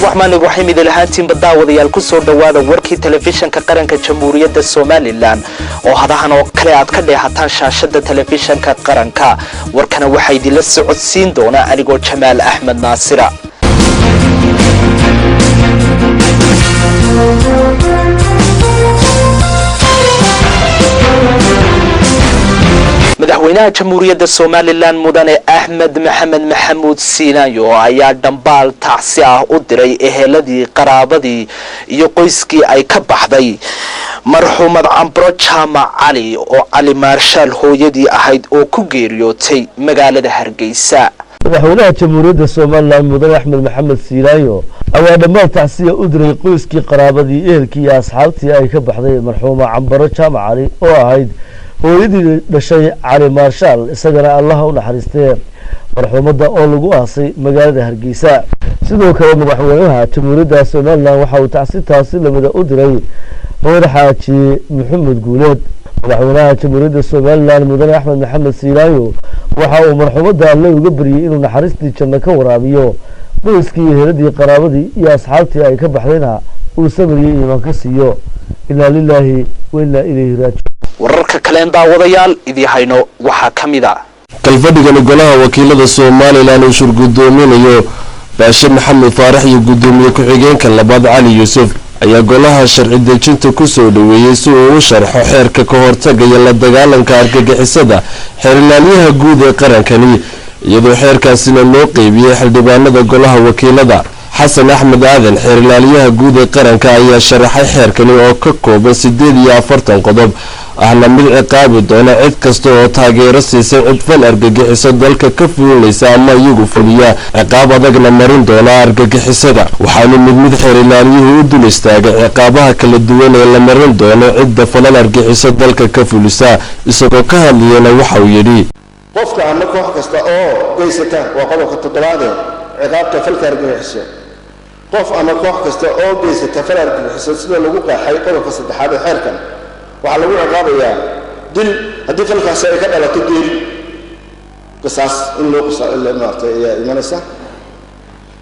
Raxmaan raxiim, idil ahaantiinba daawadayaal kusoo dhawaada warkii telefishanka qaranka Jamhuuriyadda Somalilan oo hadahan oo kale aad ka dheehataan shaashada telefishanka qaranka. Warkana waxaa idinla socodsiin doonaa anigoo Jamaal Axmed Naasira. Madaxweynaha Jamhuuriyadda Somalilan Mudane Axmed Maxamed Maxamuud Siinaayo ayaa dhambaal tacsi ah u diray eheladii, qaraabadii iyo qoyskii ay ka baxday marxuumad Cambro Jaamac Cali oo Cali Maarshaal hooyadii ahayd oo ku geeriyootay magaalada Hargeysa. Madaxweynaha Jamhuuriyadda Somalilan Mudane Axmed Maxamed Siilaayo ayaa dhammaal tacsiya u diray qoyskii, qaraabadii, ehelkii iyo asxaabtii ay ka baxday marxuuma Cambaro Jaamac Cali oo ahayd hooyadii dhashay Cali Maarshaal, isagana Allaha u naxariistee, marxuumadda oo lagu aasay magaalada Hargeysa. Sidoo kale madaxweynaha Jamhuuriyadda Somalilan waxa uu tacsi taasi lamida u diray reer Xaaji Maxamed Guuleed. Madaxweynaha Jamhuuriyadda Somalilan Mudane Axmed Maxamed Siilaayo waxa uu marxuumadda Alle uga baryey inuu naxariistii janno ka waraabiyo, qoyskii, eheladii, qaraabadii iyo asxaabtii ay ka baxdayna uu samiryo iimaan ka siiyo. Inaa lilaahi wa innaa ilayhi raajicuun. Wararka kaleen daawadayaal idii hayno waxaa ka mid a kalfadhigani golaha wakiilada Somalilan uu shurgudoominayo Baashe Maxamed Faarax iyo guddoomiye ku-xigeenka labaad Cali Yuusuf ayaa golaha sharci dejinta kusoo dhaweeyey si uu u sharxo xeerka ka hortagaya la dagaalanka argagixisada xeerilaalyaha guud ee qarankani, iyadoo xeerkaasina loo qeybiyey xildhibaanada golaha wakiilada. Xasan Axmed Aadan, xeerilaalyaha guud ee qaranka, ayaa sharaxay xeerkani oo ka kooban 48 qodob, ahna mid ciqaabi doona cid kasta oo taageero siisay cid fal argagixiso dalka ka fulinaysa ama iyagu fuliya, ciqaab adagna marin doona argagixisada. Waxaanu mid mid xeerilaalyuhu u dul istaagay ciqaabaha kala duwan ee la marin doono cidda falal argixiso dalka ka fulisa. Isagoo ka hadlayana waxa uu yidhi: Qofka ama koox kasta oo geysata, waa qodobka toddobaadee ciqaabta falka argagixiso, qof ama koox kasta oo geysata fal argagixiso sida lagu qeexay qodobka saddexaad ee xeerkan waxaa lagu ciqaabayaa dil haddii falkaasi ay ka dhalato geeri, qisaas in loo maaragtay ayaa imanaysa,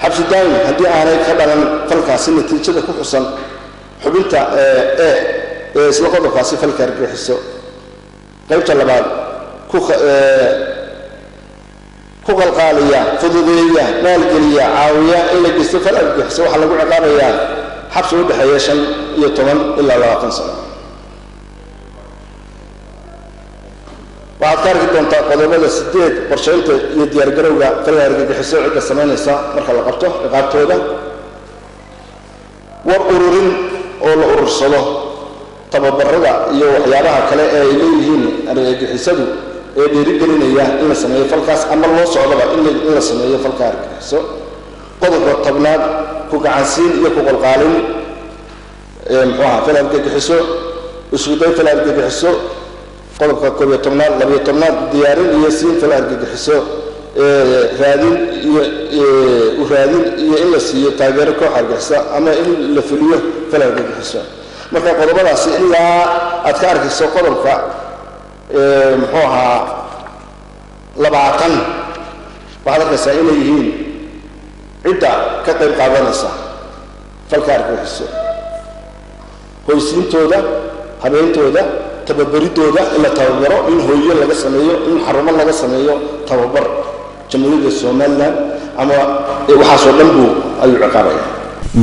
xabsi daa'im haddii aanay ka dhalan falkaasi natiijada ku xusan xubinta e ee isla qodobkaasi falka argagixiso qaybta labaad, ku qalqaaliya, fududeeya, maalgeliya, caawiya in la geysto fal argagixiso waxaa lagu ciqaabayaa xabsi u dhexeeya 15 ilaa 20 sano. Waxaad ka arki doontaa qodobada 8 qorshaynta iyo diyaargarowga falka argagixiso cidda samaynaysa marka la qabto ciqaabtooda. War ururin oo la urursado tababarada iyo waxyaabaha kale ee ay leeyihiin argagixisadu ee dhiirigelinaya in la sameeyo falkaas ama loo socdaba in la sameeyo falka argagixiso. Qodobka 10aad, ku gacansiin iyo ku qalqaalin muxuu ahaa fal argagixiso, iskuday fal argagixiso. Qodobka 11aad, 12aad, diyaarin iyo siin fal argagixiso, raadin iyo u raadin iyo in la siiyo taageero koox argagixisa ama in la fuliyo fal argagixiso. Marka qodobadaasi ilaa aad ka arkayso qodobka muxuu ahaa 20 waxaad arkaysaa inay yihiin cidda ka qayb qaadanaysa falka argagixiso hoysiintooda, habeyntooda, tababaridooda, in la tababaro, in hooyo laga sameeyo, in xarumo laga sameeyo tababar Jamhuuriyadda Somalilan ama waxaasoo dhan buu ayuu ciqaabaya.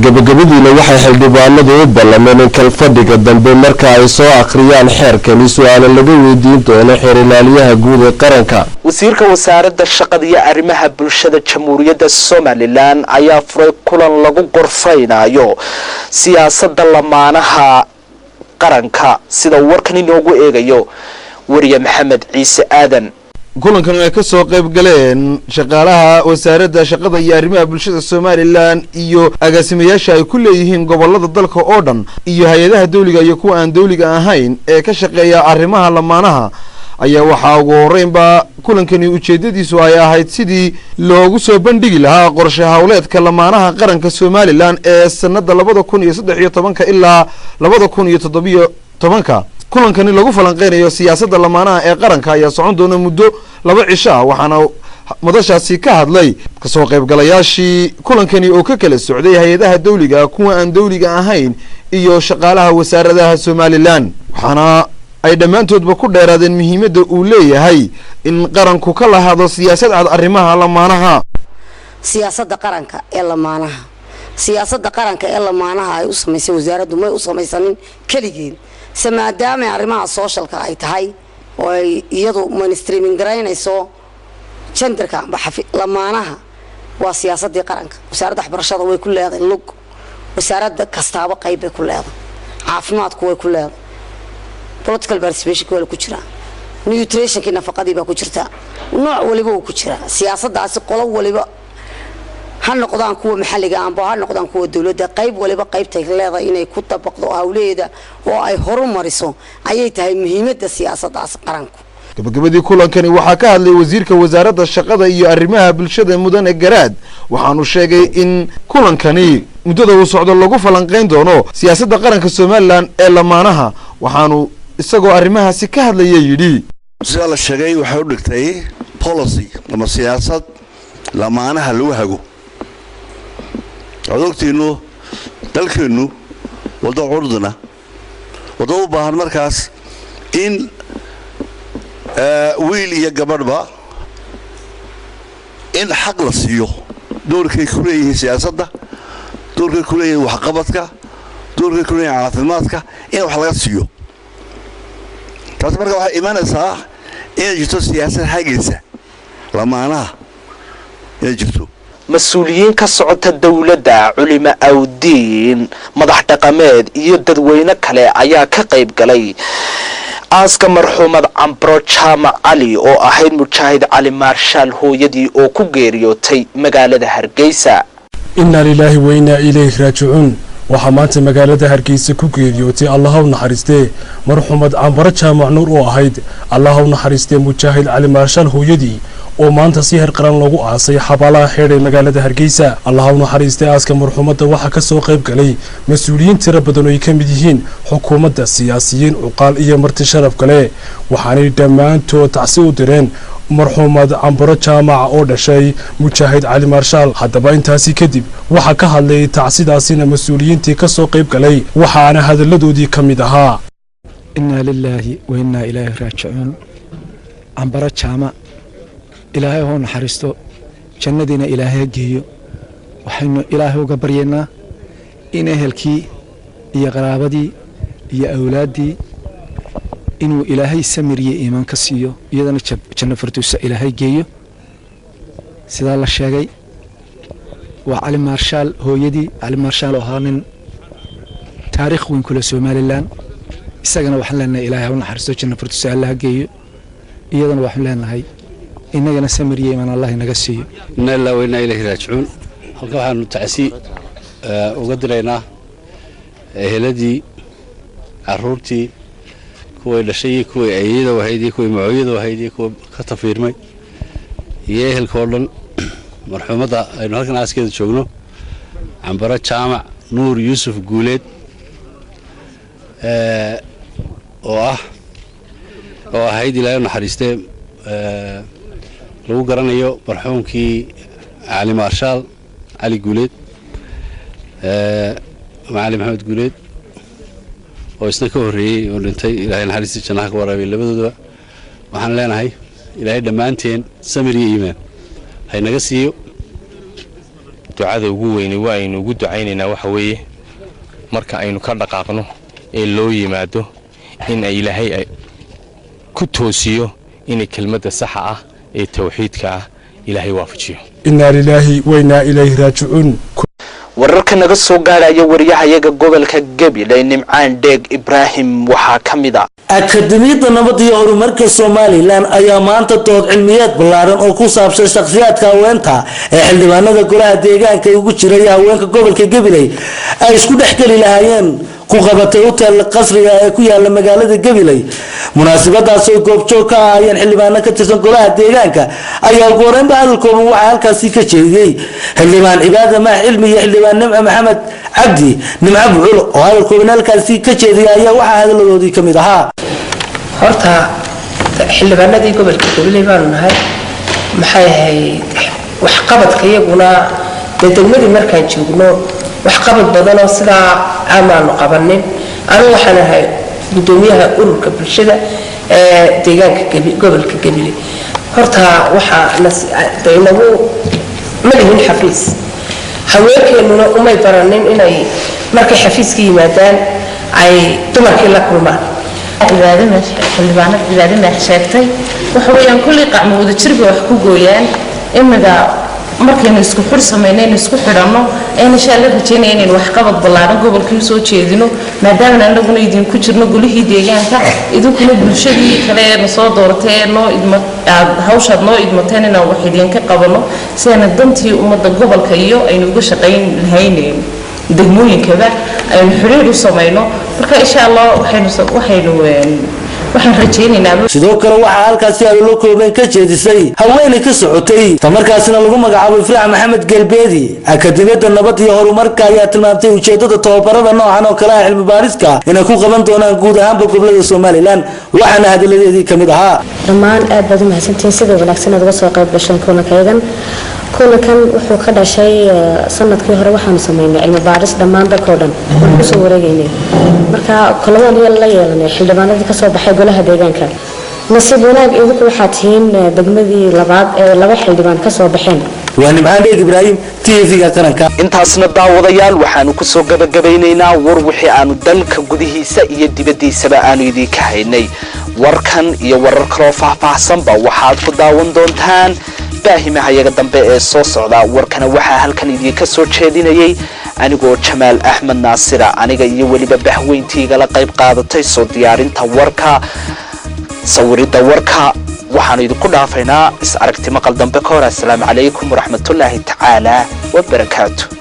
Gabagabadiina waxay xildhibaanadu u ballameen in kalfadhiga dambe marka ay soo akhriyaan xeerkani su-aalo laga weydiin doono xeerilaalyaha guud ee qaranka. Wasiirka wasaaradda shaqada iyo arrimaha bulshada Jamhuuriyadda Somalilan ayaa furay kulan lagu gorfaynayo siyaasadda lamaanaha qaranka, sida uu warkan inoogu eegayo weriye Maxamed Ciise Aadan. Kulankan ay ka soo qayb galeen shaqaalaha wasaaradda shaqada iyo arrimaha bulshada Somalilan iyo agaasimayaasha ay ku leeyihiin gobolada dalka oo dhan iyo hay-adaha dawliga iyo kuwa aan dawliga ahayn ee ka shaqeeya arrimaha lamaanaha ayaa waxaa ugu horreynba kulankani ujeeddadiisu ay ahayd sidii loogu soo bandhigi lahaa qorshe howleedka lamaanaha qaranka Somalilan ee sanada 2013 ilaa 2017. Kulankani lagu falanqeynayo siyaasadda lamaanaha ee qaranka ayaa socon doona muddo 2 cisho ah, waxaana Madashaasi ka hadlay kasoo qaybgalayaashii kulankani oo ka kala socday hay-adaha dawliga, kuwa aan dawliga ahayn iyo shaqaalaha wasaaradaha Somalilan, waxaana ay dhammaantoodba ku dheeraadeen muhiimadda uu leeyahay in qaranku ka lahaado siyaasad cad arrimaha lamaanaha. Siyaasadda qaranka ee lamaanaha, siyaasadda qaranka ee lamaanaha ay u samaysay wasaaraddu may u samaysanin keligeed, se maadaamay arrimaha socialka ay tahay oo ay iyadu mainstreaming garaynayso genderka amba lamaanaha, waa siyaasadii qaranka. Wasaaradda waxbarashada way ku leedahay lug, wasaaradda kastaaba qayb bay ku leedahay, caafimaadku way ku leedahay, political participationki waa ku jiraa, nutritionkii nafaqadii baa ku jirtaa, nooc waliba wuu ku jiraa siyaasaddaasi. Qolo waliba ha noqdaan kuwa maxalliga amba ha noqdaan kuwa dowladda, qayb waliba qaybtay leedahay inay ku dabaqdo hawlaheeda oo ay horu mariso ayay tahay muhiimadda siyaasaddaasi qaranku. Gabagabadii kulankani waxaa ka hadlay wasiirka wasaaradda shaqada iyo arrimaha bulshada, mudane Garaad, waxaanu sheegay in kulankani muddada uu socdo lagu falanqayn doono siyaasadda qaranka Somalilan ee lamaanaha. Waxaanu isagoo arrimahaasi ka hadlaya yidhi: Sidaa la sheegay, waxay u dhigtay policy ama siyaasad lamaanaha lagu hago. Waxaad ogtiinnu dalkeennu waddo curdina, waddo u baahan markaas in wiil iyo gabadhba in xaq la siiyo, doorkay ku leeyihiin siyaasadda, doorkay ku leeyihiin waxqabadka, doorkay ku leeyihin caafimaadka, in wax laga siiyo. Taas marka waxay imanaysaa inay jirto siyaasad hagaysa lamaanaha inay jirto. Mas-uuliyiin ka socota dowladda, culimo awdiin, madax dhaqameed iyo dadweyne kale ayaa ka qayb galay aaska marxuumad Cambro Jaamac Cali oo ahayd Mujaahid Cali Maarshaal hooyadii oo ku geeriyootay magaalada Hargeysa. Innaa lilaahi wa innaa ilayhi raajicuun. Waxaa maanta magaalada Hargeysa ku geeriyootay, Allaha u naxariistee, marxuumad Cambaro Jaamac Nuur oo ahayd, Allaha u naxariistee, Mujaahid Cali Maarshaal hooyadii oo maanta si heer qaran loogu aasay xabaalaha xeedh ee magaalada Hargeysa. Allaha u naxariistay, aaska marxuumadda waxaa ka soo qayb galay mas-uuliyiin tiro badan oo ay ka mid yihiin xukuumadda, siyaasiyiin, cuqaal iyo marti sharaf kale, waxaanay dhammaantood tacsi u direen marxuumad Cambaro Jaamaca oo dhashay Mujaahid Cali Maarshaal. Haddaba intaasi kadib waxaa ka hadlay tacsidaasina mas-uuliyiintii ka soo qayb galay, waxaana hadalladoodii ka mid ahaa: Innaa lilaahi wa innaa ilaahi raajicuun. Cambaro Jaamac, Ilaahay hoo naxariisto, jannadiina Ilaahay ha geeyo. Waxaynu Ilaahay uga baryaynaa in ehelkii iyo qaraabadii iyo awlaaddii inuu Ilaahay samiriyo iimaan ka siiyo, iyadana janno farduusa Ilaahay geeyo. Sidaa la sheegay, waa Cali Maarshaal hooyadii. Cali Maarshaal oo ahaa nin taariikh weyn kule Somalilan, isagana waxaan leenahay Ilaahay ha u naxariisto, janno farduusa Alla ha geeyo, iyadana waxaan leenahay inagana samiriyo iimaan Allah inaga siiyo. Inna lillahi wa innaa ilayhi raajicuun. Halka waxaanu tacsi uga diraynaa eheladii, caruurtii, kuway dhashay iyo kuway ayeyada ahayd iyo kuway macooyada ahayd iyo kuwa ka tafiirmay iyo ehelka oo dhan marxuumadda aynu halkan aaskeeda joogno, Cambaro Jaamac Nuur Yuusuf Guuleed, oo ah oo ahayd, Ilaahay u naxariistee, lagu garanayo marxuumkii Cali Maarshaal, Cali Guuleed ama Cali Maxamed Guuleed oo isna ka horreeyey oo dhintay. Ilaahay naxariistii jannaha ka waraabiy labadoodaba. Waxaan leenahay Ilaahay dhammaanteen samir iyo iimaan haynaga siiyo. Ducada ugu weyne waa aynu ugu ducaynaynaa waxa weeye marka aynu ka dhaqaaqno ee loo yimaado in ay Ilaahay ku toosiyo inay kelmadda saxa ah ee tawxiidka ah Ilaahay waafajiyo. Innaa lilaahi wa innaa ilayhi raajicuun. Wararka naga soo gaadhaya wariyahayaga gobolka Gabiley, Nimcaan Dheeg Ibraahim, waxaa ka mid a: Akademiyadda Nabadda iyo Horumarka Somalilan ayaa maanta dood cilmiyeed ballaaran oo ku saabsan shakhsiyaadka haweenta ee xildhibaanada golaha deegaanka ugu jiray haweenka gobolka Gabiley ay isku dhexgeli lahaayeen ku qabatay hotel Qasriga ee ku yaala magaalada Gabiley. Munaasabadaas oo goobjoog ka ahaayeen xildhibaano ka tirsan golaha deegaanka ayaa ugu horeynba hadal kooban waxaa halkaasi ka jeediyey xildhibaan Cibaada Maax Cilmi iyo xildhibaan Nimco Maxamed Cabdi, Nimco Bucul, oo hadal kooban halkaasi ka jeediyay ayaa waxaa hadaladoodii ka mid ahaa: Horta xildhibaanadii gobolka Gabiley baanu nahay. Maxay ahayd waxqabadka iyaguna dee degmadii markaan joogno waxqabad badanoo sidaa amaanu qabanin. Anigu waxaan ahay gudoomiyaha ururka bulshada ee deegaanka gobolka Gabiley. Horta waxaa inagu ma lihin xafiis, haweenkeennuna umay baranin inay markay xafiiska yimaadaan ay dumarkii la kulmaan. Xildhibaanada Cibaade Meex sheegtay waxa weeyaan kulley qacmo wadajir bay wax ku gooyaan. Imiga markaynu isku xir samayno, aynu isku xidhanno, aynu insha Alla rajaynaya inaynu waxqabad ballaaran gobolkii usoo jeedino, maadaamana anaguna idinku jirno golihii deegaanka, idinkuna bulshadii kale ee nasoo dooratay ee noo idma aad hawshaad noo idmateen inaan wax idinka qabanno, si ayna dantii ummadda gobolka iyo aynu uga shaqayn lahayn degmooyinkaba aynu xiriir u samayno. Marka insha Allah waxaynu waxaynu waxaan rajaynaynaa. Sidoo kale waxaa halkaasi hadallo kooban ka jeedisay haweeney ka socotay islamarkaasina lagu magacaabo Ifraax Maxamed Galbeedi Akademiyadda Nabad iyo Horumarka, ayaa tilmaamtay ujeedada tababarada noocan oo kale ah cilmi baariska inay ku qaban doonaan guud ahaanba gobolada Somaliland. Waxaana hadalladeedii ka mid ahaa: Dhammaan aad baad u mahadsantihiin sida wanaagsan aad uga soo qayb gasheen kulankayagan. Kulankan wuxuu ka dhashay sanadkii hore waxaanu sameynay cilmi baaris dhammaan dalkoo dhan waan kusoo wareegaynay. Marka kulamaan la yeelanay xildhibaanadii kasoo baxay golaha deegaanka. Nasiib wanaag idinku waxaa tihiin degmadii labaad ee laba xildhibaan kasoo baxeen. Waa Nimcaan Dheeg Ibraahim, TV-ga Qaranka. Intaasna daawadayaal waxaanu kusoo gabagabaynaynaa war wixii aanu dalka gudihiisa iyo dibaddiisaba aanu idinka haynay. Warkan iyo warar kaloo faahfaahsanba waxaad ku daawan doontaan baahimahayaga dambe ee soo socda. Warkana waxaa halkan idinka soo jeedinayay anigoo Jamaal Axmed Naasira, aniga iyo weliba bahweyntiigala qayb qaadatay soo diyaarinta warka, sawiridda warka. Waxaanu idinku dhaafaynaa is aragti maqal dambe ka hor. Assalaamu calaykum waraxmatullaahi tacaala wabarakaatu.